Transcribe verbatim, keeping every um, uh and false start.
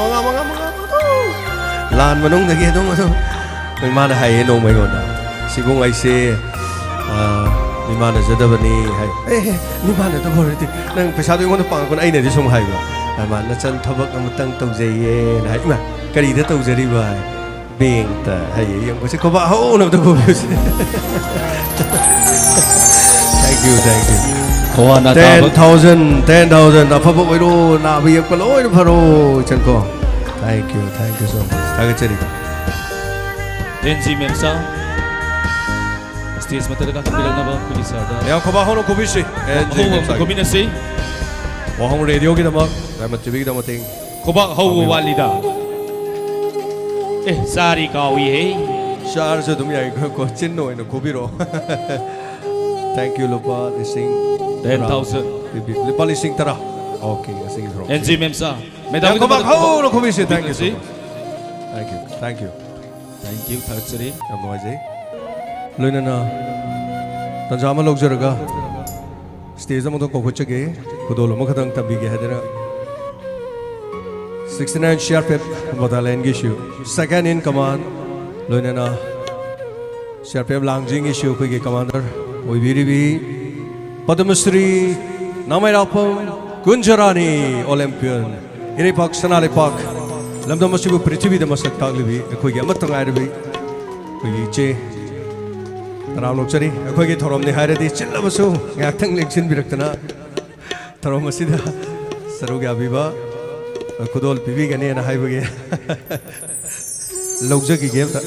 ꯃꯉꯥ, ꯃꯉꯥ, ꯃꯉꯥ, ꯃꯉꯥ, ꯃꯉꯥ꯫ ꯂꯥꯟ ꯃꯅꯨꯡꯗꯒꯤ ꯑꯗꯨꯝ, ꯑꯗꯨꯝ ꯃꯥꯅ ꯍꯥꯏꯌꯦ ꯅꯣꯡꯃ ꯑꯩꯉꯣꯟꯗ, "ꯁꯤꯕꯨꯡ, ꯑꯩꯁꯦ, ꯑ, ꯃꯤꯃꯥꯟꯅꯖꯗꯕꯅꯤ" ꯍꯥꯏ꯫ "ꯑꯦ, ꯑꯦ, ꯃꯤꯃꯥꯟꯅꯗꯕ ꯑꯣꯏꯔꯗꯤ ꯅꯪ ꯄꯩꯁꯥꯗꯣ ꯑꯩꯉꯣꯟꯗ ꯄꯥꯡꯉꯛꯀꯅꯨ", ꯑꯩꯅꯗꯤ ꯁꯨꯝ ꯍꯥꯏꯕ꯫ ꯑ, ꯃꯥ, "ꯅꯆꯟ ꯊꯕꯛ ꯑꯃꯇꯪ ꯇꯧꯖꯩꯌꯦꯅ" ꯍꯥꯏ꯫ "ꯏꯃꯥ, ꯀꯔꯤꯗ ꯇꯧꯖꯔꯤꯕ?" ꯍꯥꯏ꯫ "ꯕꯦꯡꯛꯇ" ꯍꯥꯏꯌꯦ꯫ ꯌꯦꯡꯉꯨꯁꯦ, ꯈꯨꯕꯥꯛ ꯍꯧꯅ ꯑꯝꯇ ꯈꯨꯕꯤꯌꯨꯁꯦ꯫ Thank you, thank you꯫ ꯈꯋꯥ ꯅꯥ ꯇꯥꯕ꯫ Ten thousand, ten thousand꯫ ꯑꯐꯕ ꯑꯣꯏꯔꯣ, ꯅꯥꯕ ꯌꯦꯛꯄ ꯂꯣꯏꯅ ꯐꯔꯣ, ꯏꯆꯟꯀꯣ꯫ Thank you, thank you so much꯫ ꯊꯥꯒꯠꯆꯔꯤ꯫ ꯑꯦꯟ ꯖꯤ ꯃꯦꯝꯁꯥ, ꯁ꯭ꯇꯦꯖ ꯃꯊꯛꯇ ꯀꯥꯈꯠꯄꯤꯔꯛꯅꯕ ꯑꯩꯈꯣꯏꯒꯤ ꯁꯥꯔꯗ꯫ ꯃꯌꯥꯝ ꯈꯨꯕꯥꯛ ꯍꯧꯅ ꯈꯨꯕꯤꯁꯤ, ꯑꯦꯟ ꯖꯤ ꯑꯍꯧꯕ ꯑꯃ ꯃꯦꯝꯁꯥꯒꯤ꯫ ꯈꯨꯕꯤꯟ ꯑꯁꯤ꯫ ꯋꯥꯍꯣꯡ ꯔꯦꯗꯤꯑꯣꯒꯤꯗꯃꯛ, ꯗꯥꯏꯃꯟ ꯇꯤꯚꯤꯒꯤꯗꯃꯛ ꯃꯇꯦꯡ꯫ ꯈꯨꯕꯥꯛ ꯍꯧꯕ ꯄꯥꯡꯕꯤꯌꯨ꯫ ꯋꯥꯠꯂꯤꯗ꯫ ꯑꯦ, ꯆꯥꯔꯤ ꯀꯥꯎꯏꯍꯦ꯫ ꯆꯥꯔꯁꯨ ꯑꯗꯨꯝ ꯌꯥꯏ, ꯀꯣ, ꯆꯤꯟꯅ ꯑꯣꯏꯅ ꯈꯨꯕꯤꯔꯛꯑꯣ꯫ Thank you, ꯂꯨꯄꯥ ꯂꯤꯁꯤꯡ ꯇꯔꯥ꯫ Ten thousand꯫ ꯄꯤꯕꯤ-, ꯂꯨꯄꯥ ꯂꯤꯁꯤꯡ ꯇꯔꯥ꯫ Okay, ꯉꯁꯤꯒꯤ ꯊꯧꯔꯝꯁꯤ꯫ ꯑꯦꯟ ꯖꯤ ꯃꯦꯝꯁꯥ, ꯃꯦꯗꯥꯝꯒꯤꯗꯃꯛꯇ ꯈꯨꯕꯥꯛ ꯍꯧꯅ ꯈꯨꯕꯤꯁꯤ꯫ Thank you so ꯈꯨꯕꯤꯁꯤ꯫ Much꯫ Thank you, thank you꯫ Thank you, ꯊꯥꯒꯠꯆꯔꯤ꯫ ꯌꯥꯝ ꯅꯨꯡꯉꯥꯏꯖꯩ꯫ ꯂꯣꯏꯅꯅ ꯇꯥꯟꯖꯥ ꯑꯃ ꯂꯧꯖꯔꯒ ꯁ꯭ꯇꯦꯖ ꯑꯃꯗ ꯀꯧꯈꯠꯆꯒꯦ, ꯈꯨꯗꯣꯜ ꯑꯃꯈꯛꯇꯪ ꯇꯝꯕꯤꯒꯦ ꯍꯥꯏꯗꯅ꯫ Sixty nine C R P F battalionꯒꯤꯁꯨ second in command, ꯂꯣꯏꯅꯅ C R P F ꯂꯥꯡꯖꯤꯡꯒꯤꯁꯨ ꯑꯩꯈꯣꯏꯒꯤ commander ꯑꯣꯏꯕꯤꯔꯤꯕꯤ ꯄꯗꯃꯁ꯭ꯔꯤ ꯅꯥꯃꯩꯔꯥꯛꯄꯝ ꯀꯨꯟꯖꯔꯥꯅꯤ, Olympian, ꯏꯔꯩꯄꯥꯛ ꯁꯅꯥ ꯂꯩꯄꯥꯛ ꯂꯝꯗꯝ ꯑꯁꯤꯕꯨ ꯄ꯭ꯔꯤꯊꯤꯕꯤꯗ ꯃꯁꯛ ꯇꯥꯛꯂꯤꯕꯤ ꯑꯩꯈꯣꯏꯒꯤ ꯑꯃꯠꯇ ꯉꯥꯏꯔꯕꯤ ꯑꯩꯈꯣꯏꯒꯤ ꯏꯆꯦ, ꯇꯔꯥꯝꯅ ꯑꯣꯛꯆꯔꯤ꯫ ꯑꯩꯈꯣꯏꯒꯤ ꯊꯧꯔꯝꯅꯤ ꯍꯥꯏꯔꯗꯤ ꯆꯤꯜꯂꯕꯁꯨ ꯉꯥꯏꯍꯥꯛꯇꯪ ꯂꯦꯡꯁꯤꯟꯕꯤꯔꯛꯇꯅ ꯊꯧꯔꯝ ꯑꯁꯤꯗ ꯁꯔꯨꯛ ꯌꯥꯕꯤꯕ, ꯈꯨꯗꯣꯜ ꯄꯤꯕꯤꯒꯅꯦꯅ ꯍꯥꯏꯕꯒꯤ ꯂꯧꯖꯈꯤꯒꯦ ꯑꯝꯇ꯫